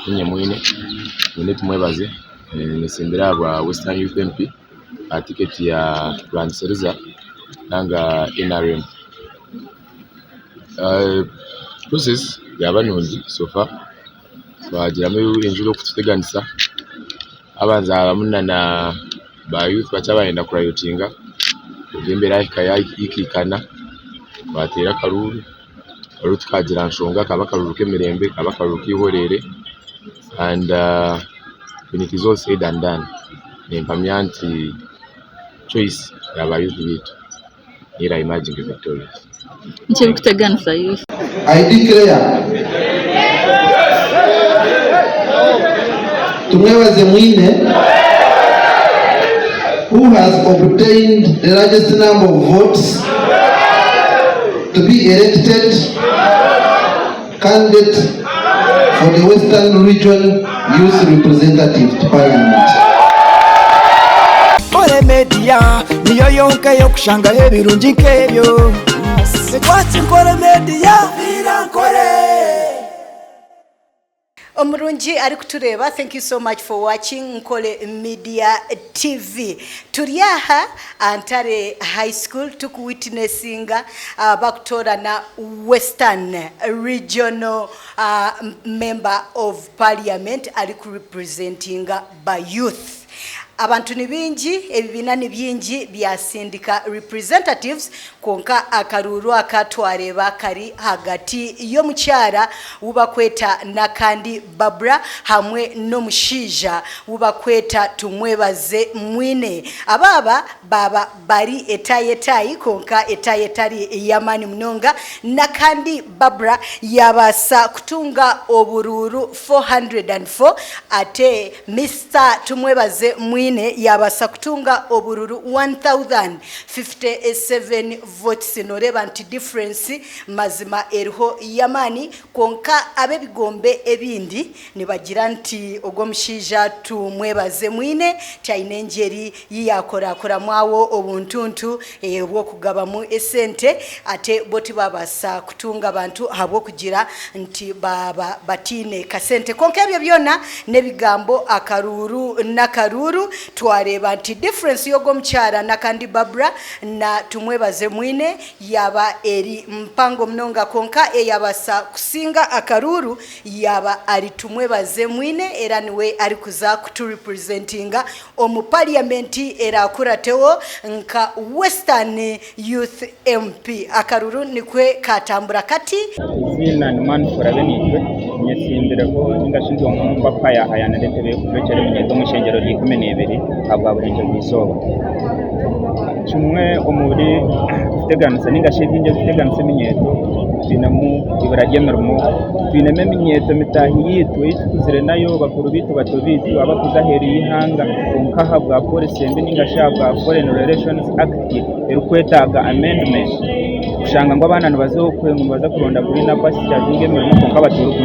Ninye Mwine, Mwine Tumwebaze, nyesimbire ahabwa Western Youth MP aha tiketi ya Rwanisiriza nanga NRM. Process yaaba nungi so far, twagiramu enjura okututeganisa, habanza habamu na ba youth bakye abarenda kurayotinga kwonka embeera yahika yaikaikana twateera akaruuru. Akaruuru tikagira nshonga kaba akaruuru k'emirembe kaba akaruuru k'eihoreere and when it is all said and done nimpamya nti choice ya ba youth beitu niyo era emerginge victorious. Niki ebirikuteganisa youth? I declare Tumwebaze Mwine who has obtained the largest number of votes to be elected candidate for the Western Region Youth Representative to Parliament. Nkore Media niyo yonka ey'okushangaho ebirungi nk'ebyo. Watch Nkore Media. Nkore. Omurungi arikutureeba thank you so much for watching Nkole Media TV. Turi aha aha Ntare High School tuku witnessinga bakutoorana Western Regional Member of Parliament ariku representinga ba youth. Abantu ni baingi, ebibiina ni bingi byasindika representatives kwonka akaruuru aka twareeba kari ahagati y'omukyara ou bakweta Nakandi Barbra hamwe n'omushaija ou bakweta Tumwebaze Mwine. Aba aba baaba bari etaayi etaayi kwonka etaayi etari y'amaani munonga. Nakandi Barbra yaabaasa kutunga oburuuru 404 ate Mister Tumwebaze Mwine yaabaasa kutunga oburuuru 1057 votes. Nooreeba nti difference mazima eriho y'amaani kwonka ab'ebigombe ebindi nibagira nti ogwo omushaija Tumwebaze Mwine tiaine engyeri yi yaakorakoramu awo obuntuntu obw'okugabamu esente ate bo tibabaasa kutunga bantu ahabw'okugira nti baaba bataine kasente. Kwonka ebyo byona n'ebigambo akaruuru n'akaruuru. Twareeba nti difference y'ogwo omukyara Nakandi Barbra na Tumwebaze Mwine yaaba eri mpango munonga kwonka eyabaasa kusinga akaruuru yaaba ari Tumwebaze Mwine era niwe arikuza kutu representinga omu parliament erakurateho nka Western Youth MP. Akaruru nikwe katambura kati. Eiziina ni Manford Abenaitwe, nyesimbireho ninga shi ndi omwe omu bakuhayahayanira entebe y'okujwekyera eminyeeto omu ishengyero rya 12 ahabwa Burengyerwa Izooba. Kimwe omuri kuteganisa ninga shi ebingi ebirikuteganisa eminyeeto twinemu eibura ry'emirimo, twinemu eminyeeto mitaahi yaitu ei tukuzire nayo bakuru baitu bato baitu abarikuza aheeru y'eihanga kwonka ahabwa porisi embi ninga shi ahabwa foreign relations act erikwetaaga amendment kushanga ngu abaana nibaza okwe ngu nibaza kuronda greener pastures ninga emirimo kwonka batuura oku.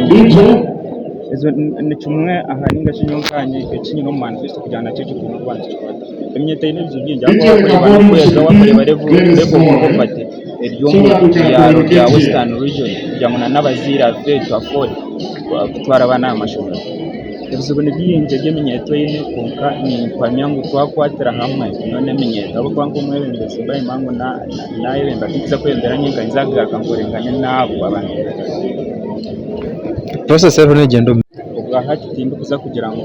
Ezo ni kimwe aha ninga shi nyowe nkanye eki nyine omu manifesto kugira ngu nakyo ekyo twine kuba nitukikwataho. Eminyeeto eine ebizibu bingi ahabw'okuba wakureeba n'okwega wakureeba level level of poverty eri omu byaro bya western region kugira ngu n'abazaire are fail to afford kutwara abaana aha mashomero. Ebizibu ni bingi ebi eminyeeto eine kwonka nimpamya ngu twakwatira hamwe nyowe n'eminyeeto ahabw'okuba nk'omwebembezi nimba ngu nayebembera tinkuza kwebembera nyenka ninza kugaruka nkorengane naabo abandi. Process eriho negyenda omu. Obwahati tindikuza kugira ngu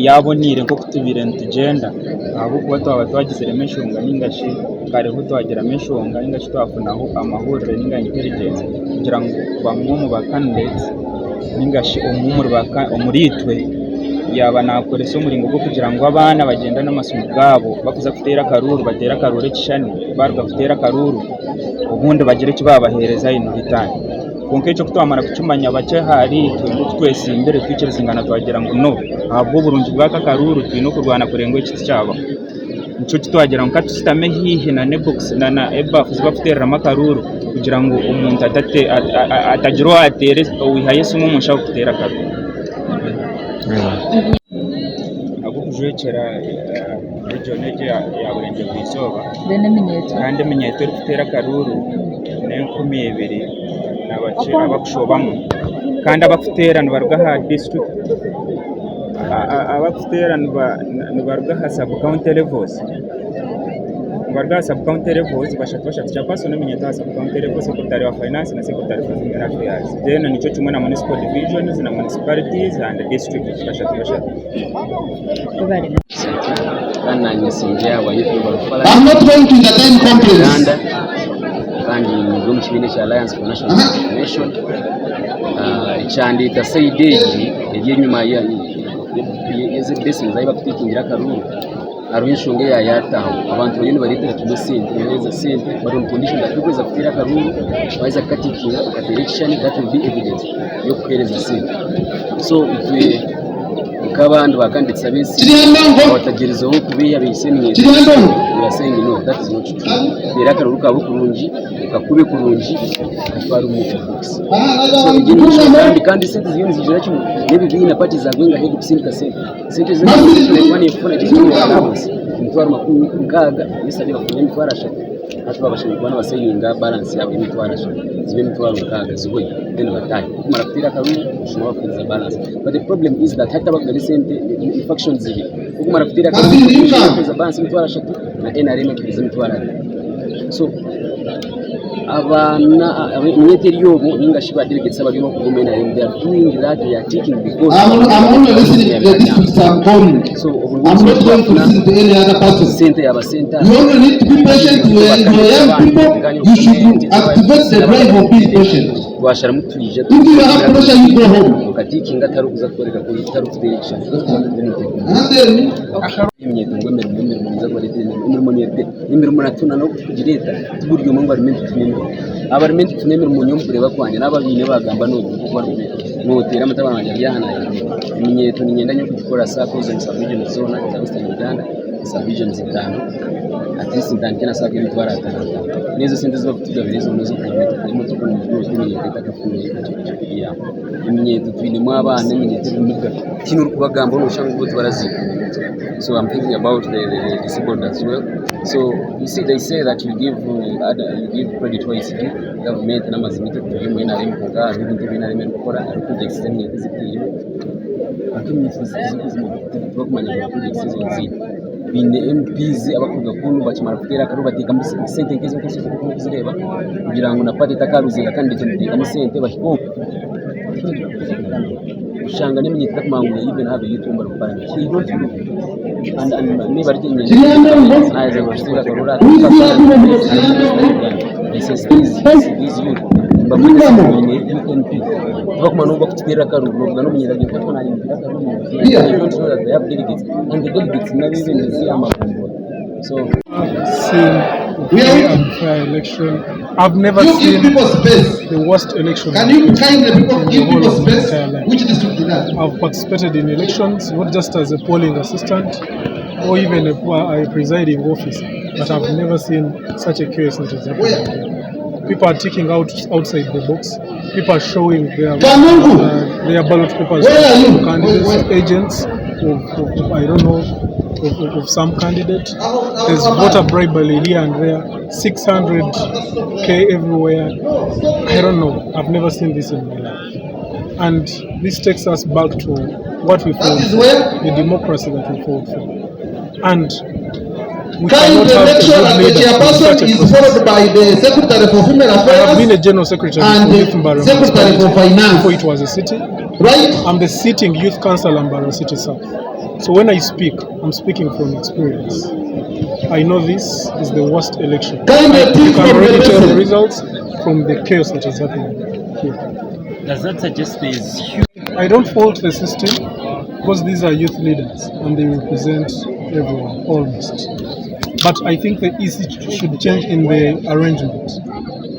yaboneire nk'oku tubaire nitugyenda ahabw'okuba twaba twagiziremu enshonga ninga shi kareho twagiramu enshonga ninga shi twafunaho amahurire ninga intelligence kugira ngu bamwe omu ba candidates ninga shi omwe omuriitwe yaaba naakoresa omuringo gw'okugira ngu abaana bagyende n'amasimu gaabo bakuza kuteera akaruuru bateere akaruuru ekishushani baaruga kuteera akaruuru obundi bagire eki baabaheereza in return. Kwonka ekyo ku twamara kukimanya bakye ahariitwe nk'oku twesimbire twikirizingana twagira ngu no ahabw'oburungi bw'aka akaruuru twine okurwana kureba ngu eki tikyabaho. Nikyo ki twagira ngu ka tushutame haihi na n'ebokisi na ebaafu ezi barikuteereramu akaruuru kugira ngu omuntu atagira owaateera owaihayo esimu omu nshaho kuteera akaruuru. Ahabw'okujwekyera region egi eya Burengyerwa-izooba kandi eminyeeto erikuteera akaruuru n'enkumi ibiri na bakye abakushobamu. Kandi abakuteera nibaruga aha district abakuteera nibaruga aha sub county levels nibaruga aha sub county levels bashatu bashatu chairperson n'eminyeeto aha sub county level secretary wa finance na secretary for female affairs then nikyo kimwe na municipal divisions na municipalities and districts bashatu bashatu. Kandi naanye nsingiire aha bwa Youth Global Forum I'm not going to entertain complaints. Uganda kandi ndi omu kibiina ekya Alliance for National Transformation. Ah, Ekyandeeta sayidi egi eri enyima y'ezi blessings ahu barikutikingira akaruru hariho enshonga eyaayataho abantu bariyo nibareetera kimwe esente nibaheereza sente bari omu condition that orikuheza kuteera akaruru waaheza kukatikinga okateera ekishushani that will be evidence y'okukuheereza sente so itwe Nk'abandi ba candidates abeesiimwe abatagyerizeho kubeihabeihisa eminyeeto we are saying no that is not true. Teera akaruru kaawe kurungi, okakube kurungi okatware omu box. So egyo niyo nshonga mbi kandi esente ziriyo niziijira kimwe n'ebibiina parties are going ahead kusindika sente. Sente ezi erikuba neefuna allowance emitwaro makumi nkaaga yesterday bafunire emitwaro ashatu. Hati baaba bashemereire kuba nibasevinga balance yaabo y'emitwaro ashatu zibe emitwaro nkaaga zihwe then bataahe. Kumara kuteera akaruru oshuma bakuheereza balance. But the problem is that hati abakugaba esente ni factions ibiri. Okumara kuteera akaruru bakuheereza balance y'emitwaro ashatu na NRM ekuheereza emitwaro abiri. So abaana eminyeeto eri omwo ninga shi ba delegates abari omwo kuruga omu NRM they are doing that they are ticking because I'm, I'm only listening to the districts I'm calling. so obu I'm not going to listen to any other person. sente yaba sente You only need to be patient when you are young people. You should activate the drive of being patient. Twasharamu twija If you have pressure, you go home. okatikinga atarikuza kworeka ku tarikuteera ekishushani. And then, Eminyeeto ngu emirimo emirimo niiza kubareetera emirimo emirimo neeruga he? Emirimo natuna n'okugireeta tiburi omwe ngu arime nitufuna emirimo abarime nitufuna emirimo nyowe omu kureeba kwangye naaba baine baagamba noogira nk'oku barikureeba nooteera mutabani wangye ari aha naayenda eminyeeto niinyenda nyowe kugikora saccos omu sub regions zoona eza western Uganda sub regions itaano at least ntandike na sacco y'emitwaro ataano ataano n'ezo sente ezi barikutugabira ezo n'ez'okugura emotoka omu minyeeto etakafunire ekirikugiyamba eminyeeto twinemu abaana eminyeeto ebimuga tihaine orikubagambaho nooshanga ngu bo tibaraziibwa. So I'm thinking about the disabled as well. So you see they say that you give other, you give credit where it's due. Government n'amazima itwe turi omu NRM kwonka hariho ebintu ebi NRM erikukora hariho projects z'eminyeeto ezitiireho kwonka eminyeeto tibakumanya ngu projects ezo nziiha. Baine MPs abarikuruga kunu bakimara kuteera akaruru bateekamu sente nk'ezo nk'oku orikuzireeba kugira ngu na party etakaruzinga kandi nibateekamu sente bahike okwo. Oshanga n'eminyeeto etarikumanya ngu they even have a youth member of parliament. They don't know. And, and niba ari They say these youth bamwe baine youth MP tibakumanya n'obu bakututeerera akaruru novuga n'omunyeeto agiye kukwatwa nayingira akaruru they don't know that they have delegates and the delegates n'abeebembezi amagombora so Seen a free and fair election. I've never you give seen people space. the worst election Can you kindly people in the give whole people of my space? entire life. Which district is that? I've participated in elections, not just as a polling assistant or even a presiding officer, but I've never seen such a chaos that is happening here. People are ticking out outside the box. People are showing Kanungu. their ballot papers Where are you? to candidates, Where- where? agents of I don't know of some candidate. There's voter bribery here and there, 600K everywhere. I don't know. I've never seen this in my life. And this takes us back to what we That fought is for, where? the democracy that we fought for. And we Kind cannot have a election good and the leader from chairperson such a is process. followed by the secretary for female I have been affairs a general secretary and for Youth the Mbarara secretary for Municipality before finance. it was a city. Right? I'm the sitting youth councillor Mbarara City South. So when I speak, I'm speaking from experience. I know this is the worst election. Kindly You take can from the already tell the person. results from the chaos that is happening here. Does that suggest there is huge I don't fault the system because these are youth leaders and they represent everyone almost. But I think the EC should change in the arrangement.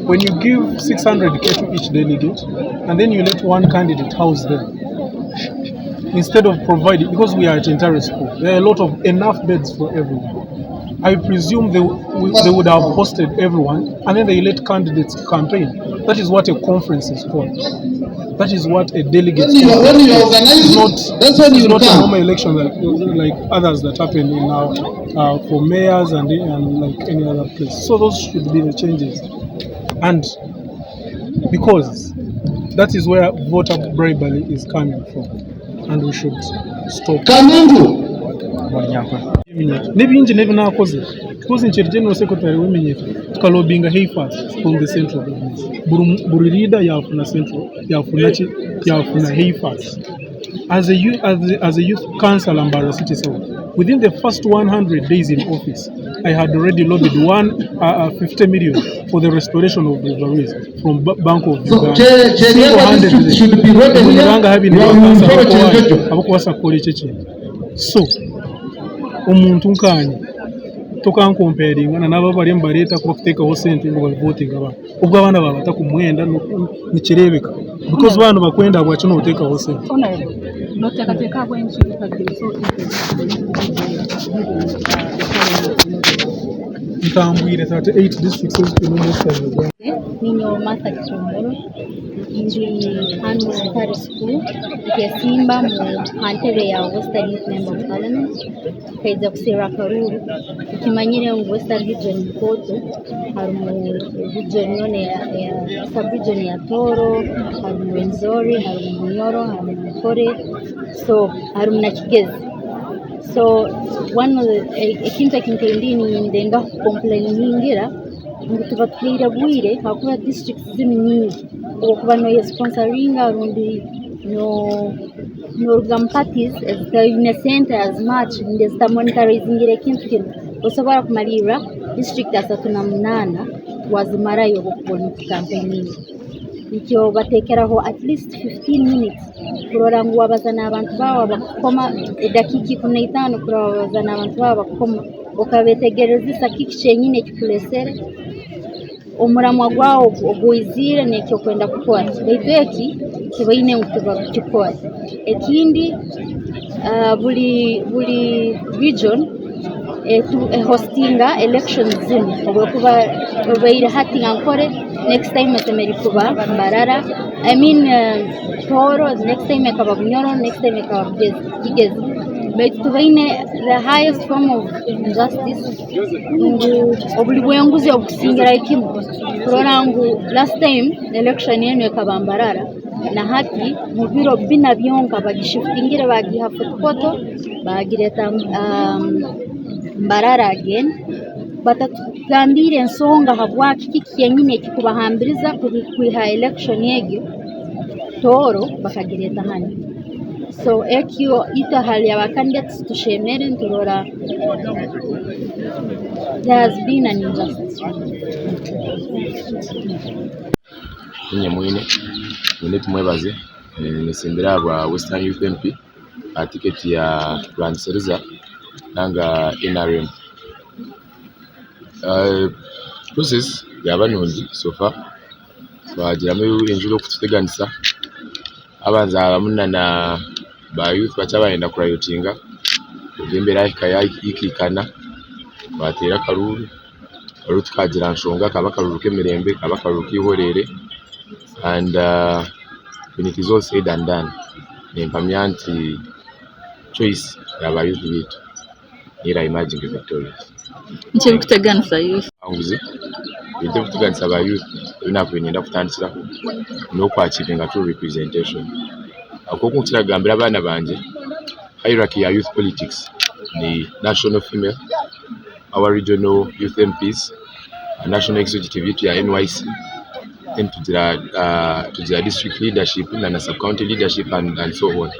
When you give 600k to each delegate and then you let one candidate house them, instead of providing, because we are at Ntare School, there are a lot of enough beds for everyone. I presume they would have hosted everyone and then they let candidates campaign. That is what a conference is called. That is what a delegate When you are conference is. organizing, Not, that's when it's you not a come. normal election like others that happen in our, for mayors and like any other place. So those should be the changes. And because That is where voter bribery is coming from and we should stop. Kamindu. N'ebingi n'ebi naakozire because nkiri General Secretary w'eminyeeto tukalobinga HEFAS from the central government. Buri, buri leader yaafuna central yaafuna ki yaafuna HEFAS. As a, youth, as a, as a youth councillor Mbarara City South, within the first 100 days in office, I had already lobbied 50 million for the restoration of the Rwizi from B Bank of So, Uganda. Che- Cheryegwa district should be ready here. Single-handedly. We Banga are in haine Mutooro Kyenjojo. abakubaasa kukora ekyo ekintu. So, omuntu nkanye tokankomparinga na n'abo abariyo nibareeta kuba kuteekaho sente ngu bavotinge abaana. Obwo abaana baaba batakumwenda nikireebeka because baaba nibakwenda habwaki nooteekaho sente. Honorable, noteekateeka ahabw'enki you have been so interested in Ntambwire 38 districts ezitwine omu Western Uganda. Ninyowe Martha Kitumburo, ndi hanu Ntare School, nkesimba mu ha ntebe ya Western Youth Member of Parliament, tukaija kuserra akaruuru. Tukimanyire ngu Western Region nkooto, harumu region yoona eya sub region ya Tooro, harumu Rwenzori, harumu Bunyoro, harumu Nkore, so harumu na Kigezi. So one of the ekintu eki nkaindi nindengaho kucomplainingira ngu tibatuhaire bwire habwokuba districts zinu nyingi, obu okuba noyesponsoringa rundi noruga mu parties ezitaine sente as much rundi ezitamonitarizingire ekintu kinu, osobora kumalirra district 38 wazimarayo obu okuba ori kukampeininga. Nikyo bateekeraho at least 15 minutes kurora ngu wabaza n'abantu baawe abakukoma edakiika 15 kurora wabaza n'abantu baawe abakukoma okabetegerezesa kiki kyenyini ekikuleesere, omuramwa gwawe ogu oiziire n'eki orikwenda kukora. Baitu eki tibaine ngu tibakukikora. Ekindi buri buri region ehostinga elections zinu obu ekuba ebaire hati Ankole, next time esemeriire kuba Mbarara, I mean Tooro, next time ekaba Bunyoro, next time ekaba Kigezi. Baitu tubaine the highest form of injustice ngu obuli bw'enguzi obukusingirayo kimu kurora ngu last time election enu ekaba Mbarara na hati mu biro bbina byonka bagishifutingire bagiiha Fort Portal bagireeta Mbarara again batatugambiire ensonga habwaki kiki kyenyini ekikubahambiriza kwiha election egyo Tooro bakagireeta hanu. So ekyo itwe hali aba candidates tushemere niturora there has been an injustice. Ninye Mwine, Mwine Tumwebaze, nyesimbire ahabwa Western Youth MP aha tiketi ya Rwanisiriza nanga NRM. Process yaaba nungi so far, twagiramu enjura okututeganisa, habanza habamu na ba youth bakye abarenda kurayotinga kwonka embeera yahika yaikaikana twateera akaruuru, akaruuru tikagira nshonga kaba akaruuru k'emirembe kaba akaruuru k'eihoreere and when it is all said and done nimpamya nti choice ya ba youth beitu niyo era emerging victorious. Niki ebirikuteganisa youth? Obuhanguzi, ebintu ebirikuteganisa ba youth ebi naakubaire niinyenda kutandikiraho n'okwachievinga true representation. Ahabw'okuba oku nkukira kugambira abaana bangye, hierarchy ya youth politics ni national female, our regional youth MPs, national executive yaitu ya NYC, then tugira tugira district leadership na na sub county leadership and so on.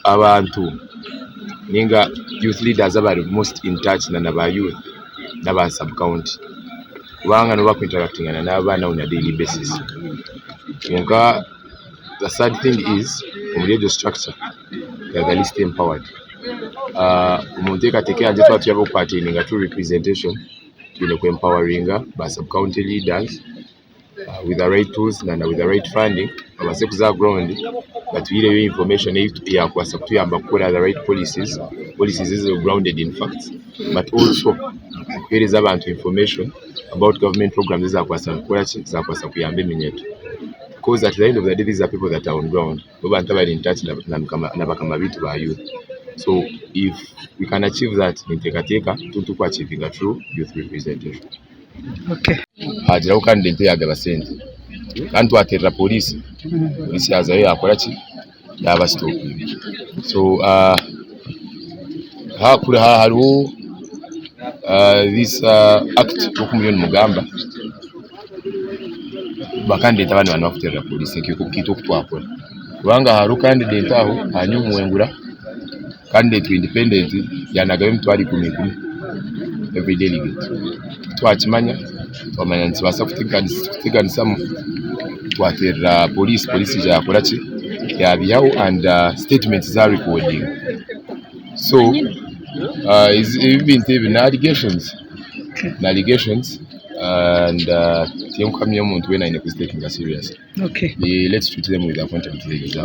Abantu ninga youth leaders abari most in touch na ba youth n'aba sub county kubanga nibo bari ku interactinga n'abaana on a daily basis. Kwonka the sad thing is omuri egyo structure they are the least empowered. Omu nteekateeka yangye twaba turi ab'oku attaininga true representation twine ku empoweringa ba sub county leaders with the right tools na with the right funding babaase kuza aha ground batuhireyo information eyakubaasa kutuyamba kukora the right policies, policies eziri grounded in facts but also kuheereza abantu information about government programs ezakubaasa kukora ki, ezakubaasa kuyamba eminyeeto because at the end of the day these are people that are on ground nibo bantu abari in touch na bakama baitu ba youth so if we can achieve that ninteekateeka nituba twaachievinga true youth representation. Haagiraho candidate oyaagaba sente. Kandi twateerera pooriisi, pooriisi yaazayo yaakora ki? Yaabasitopinga. So hariho this act nk'oku muriyo nimugamba, bakandidate abandi nibaaba nibakuteerera pooriisi nkaitwe oku twakora. Kubanga hariho kandidate aho aha New Mwengura, kandidate wa independent yaanagayo emitwaro ikumi ikumi every delegate. Ku twakimanya twamanya nitubaasa kuteganisamu twateerera pooriisi, pooriisi yaija yaakora ki? Yaabiihaho and statements zaarikodingwa. So ebi ebintu ebi ni allegations, ni allegations and tinkuhamya omuntu weena aine kuzitekinga serious. Let's treat them with accountability.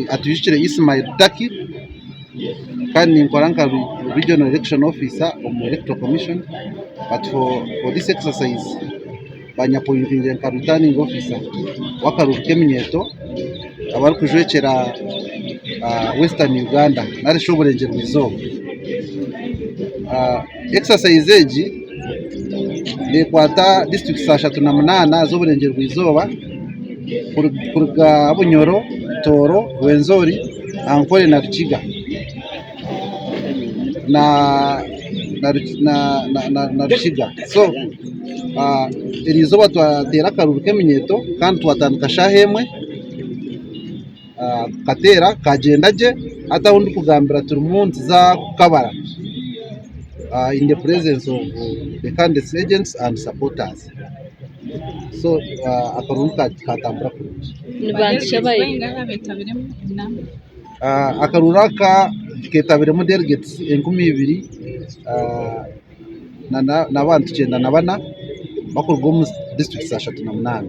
Atwijukire Ismail Taki kandi ninkora nka Regional Election Officer omu Electoral Commission but for this exercise banyapointingire nka Returning Officer w'akaruuru k'eminyeeto abarikujwekyera Western Uganda narishi Oburengyerwa Izooba. Exercise egi nekwata disiturikiti 38 z'oburengyerwa izooba kuruga Bunyoro, Tooro, Rwenzori, Ankole na Rukiga na Rukiga. So eriizooba twateera akaruuru k'eminyeeto kandi twatandika shaaha emwe tukateera kagyenda gye hati ahu ndikugambira turimu nituza kukabara in the presence of the candidates agents and supporters so akaruru katambura kurungi. Ni bantu ki abayi? Akaruru aka ketabiremu delegates 2000 n'abantu 94 bakuruga omu disiturikiti 38.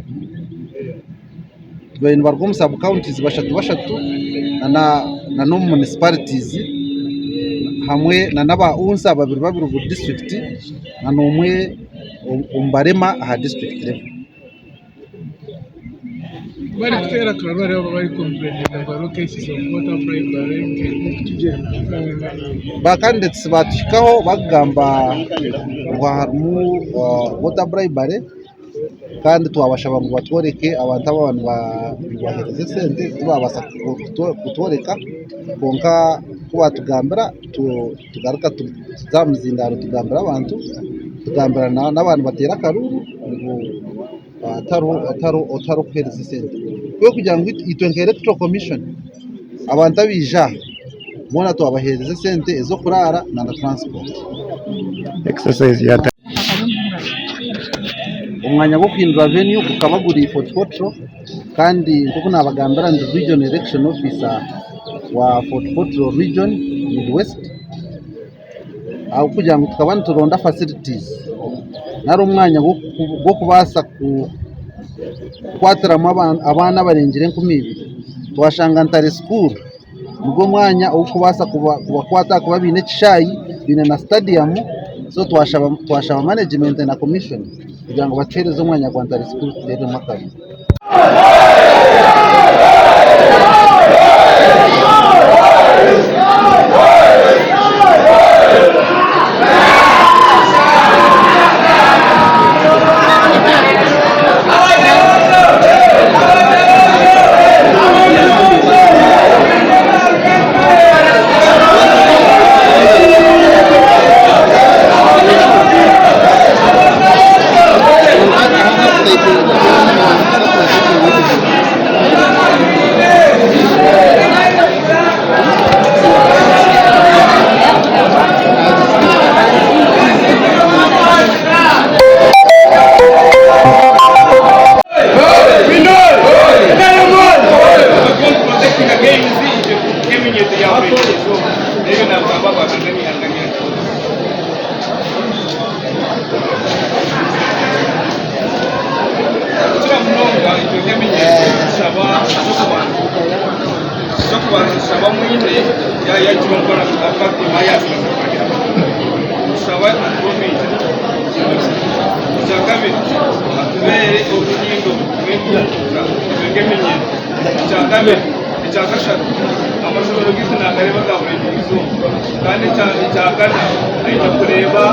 Tubaire nibaruga omu sub counties bashatu bashatu na n'omu municipalities hamwe n'aba UNSA babiri babiri buri disiturikiti n'omwe omu barema aha disiturikiti level. Barikuteera akaruru hariho abarikompureyininga ngu hariho cases of voter bribery. Ba candidates batuhikaho bakugamba ngu harimu voter bribery kandi twabashaba ngu batworeke abantu abu nibabaheereza esente tibabaasa kutworeka kwonka ku batugambira tugaruka tuza aha muzindaaro tugambira abantu tugambira n'abantu nibateera akaruru ngu tihariho kuheereza esente. Kugira ngu itwe nka Electoral Commission abantu abaija aha boona twabaheereza esente ez'okuraara na transport. Omwanya gw'okuhindura venue gukaba guri Fort Portal kandi nk'oku naabagambira ndi Regional Election Officer wa Fort Portal Region Mid West. Ahabw'okugira ngu tukaba nituronda facilities nari omwanya gw'okubaasa kukwatiramu abaana abarengire 2000 twashanga Ntare school nigwo mwanya ogurikubaasa kubakwata ahakuba baine ekishaayi baine na stadium so twashaba management na commission kugira ngu batuheereze omwanya gwa Ntare school tuteeremu akaruru. Kukira munonga itwe nk'eminyeeto nitushaba eky'okubanza nitushaba mwine yagira omukono akapima yaasigaza nitushaba atuhe omwija. Ekyakabiri atubeere oruhindo rw'entunguuka itwe nk'eminyeeto. Ekyakabiri, ekyakashatu. Amashomero gaitu naagareeba aga burengyerwa izooba kandi ekya kana aine kureeba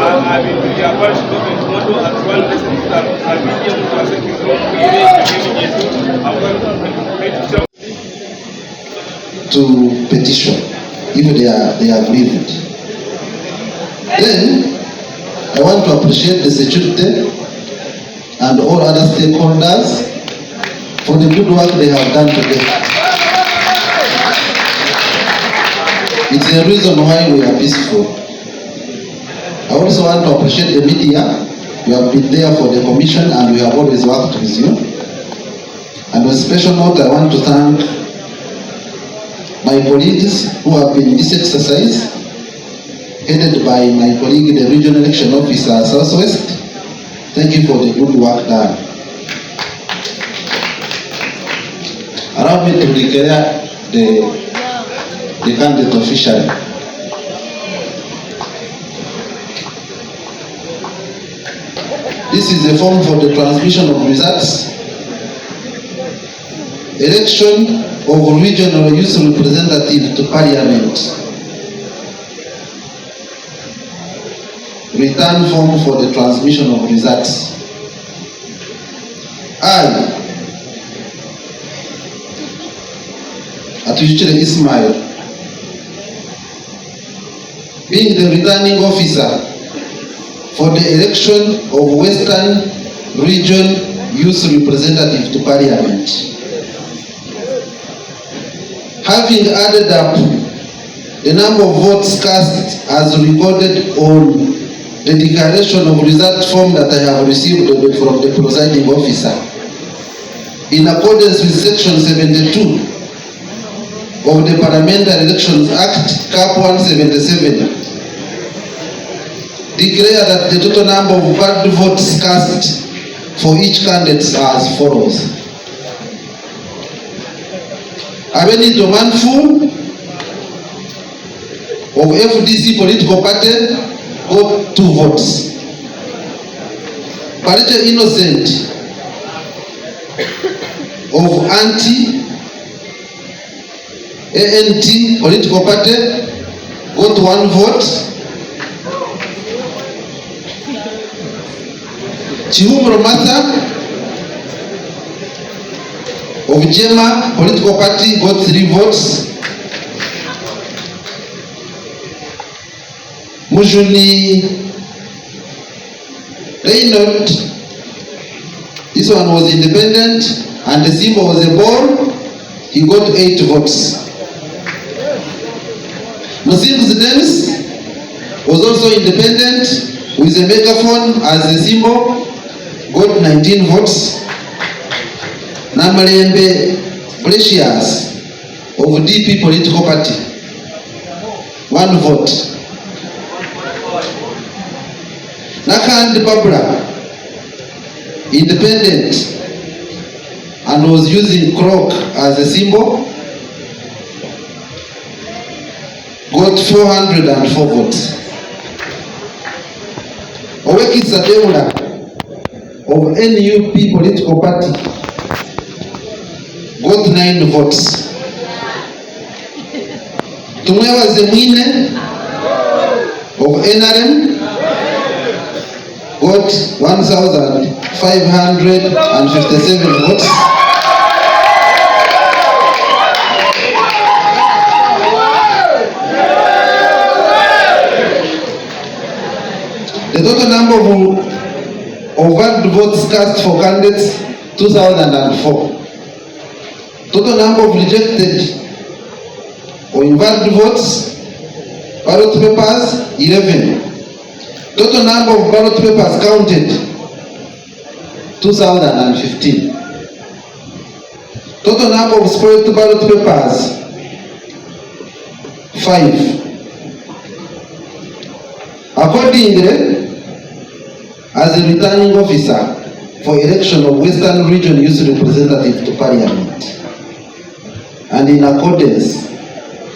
aha bintu bya parish government model atutwarire esente za PDM tubaase kwizira omu bwire ebyeminyeeto ahabw'okuba to petition if they are, they are aggrieved. Then I want to appreciate the security and all other stakeholders for the good work they have done today. It's the reason why we are peaceful. I also want to appreciate the media. You have been there for the commission and we have always worked with you. And on a special note, I want to thank my colleagues who have been in this exercise, headed by my colleague, the Regional Election Officer, Southwest. Thank you for the good work done. Allow me to declare the candidate officially. This is a form for the transmission of results. Election of regional youth representative to parliament. Return form for the transmission of results. I, Atwijukire Ismail, being the returning officer for the election of Western Region Youth Representative to Parliament. Having added up the number of votes cast as recorded on the declaration of result form that I have received from the presiding officer, in accordance with section 72 of the Parliamentary Elections Act, Cap 177, declare that the total number of valid votes cast for each candidate are as follows. Abenito Manfu of FDC political party got 2 votes. Parete Innocent of anti ANT political party got 1 vote. Chihumuro Martha of Jema political party got 3 votes. Mujuni Reynolds, this one was independent and the symbol was a ball, he got 8 votes. Musinguzi Dennis was also independent with a megaphone as a symbol, got 19 votes. Namalembe Precious of DP political party, 1 vote. Nakandi Babra, independent and was using croc as a symbol, got 404 votes. Oweki Sadeula of NUP political party got 9 votes. Tumwebaze Mwine of NRM got 1,557 votes. The total number of valid votes cast for candidates, 2,004. Total number of rejected or invalid votes, ballot papers, 11. Total number of ballot papers counted, 2,015. Total number of spoiled ballot papers, 5. Accordingly, as a returning officer for election of Western Region Youth Representative to Parliament, and in accordance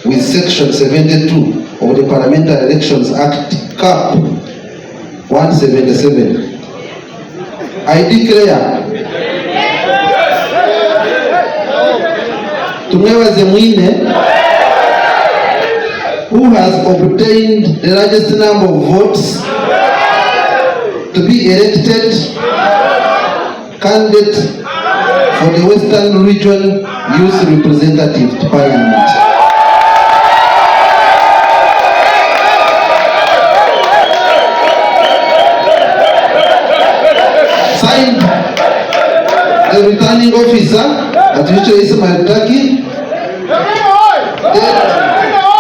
with Section 72 of the Parliamentary Elections Act, Cap 177, I declare Tumwebaze Mwine who has obtained the largest number of votes to be elected candidate for the Western Region Youth Representative to Parliament. Signed the returning officer Atuhikye Ismail Taki, date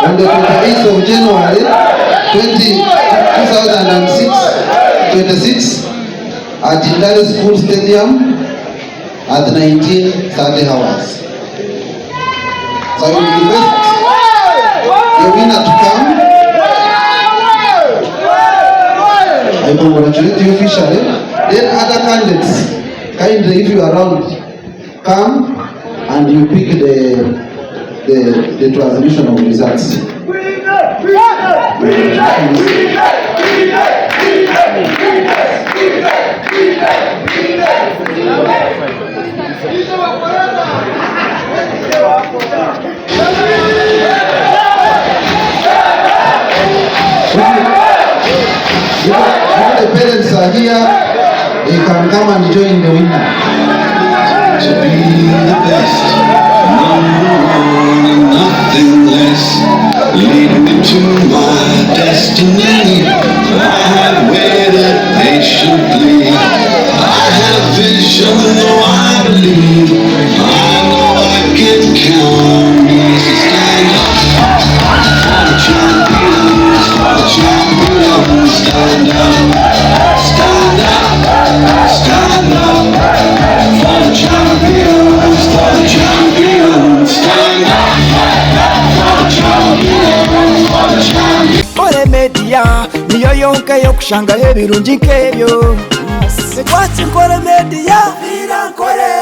on the 28th of January 20, 2006, 26 at Ntare School Stadium at 19:30 hours. So I will request the winner to come. I congratulate you officially. Then other candidates, kindly if you are around, come and you pick the transmission of results. If the parents are here, they can come and join the winner. To be the best, number one and nothing less. Lead me to my destiny. I have waited patiently. I have vision, though I believe. I know I can count on me. So stand up for the champions, for the champions. Stand up, stand up, stand up. For the champions, for the champions, stand up. For the champions, for the champions. Nkore Media niyo yonka yokushangaho ebirungi nk'ebyo. Twaki Nkore Media. Nkore.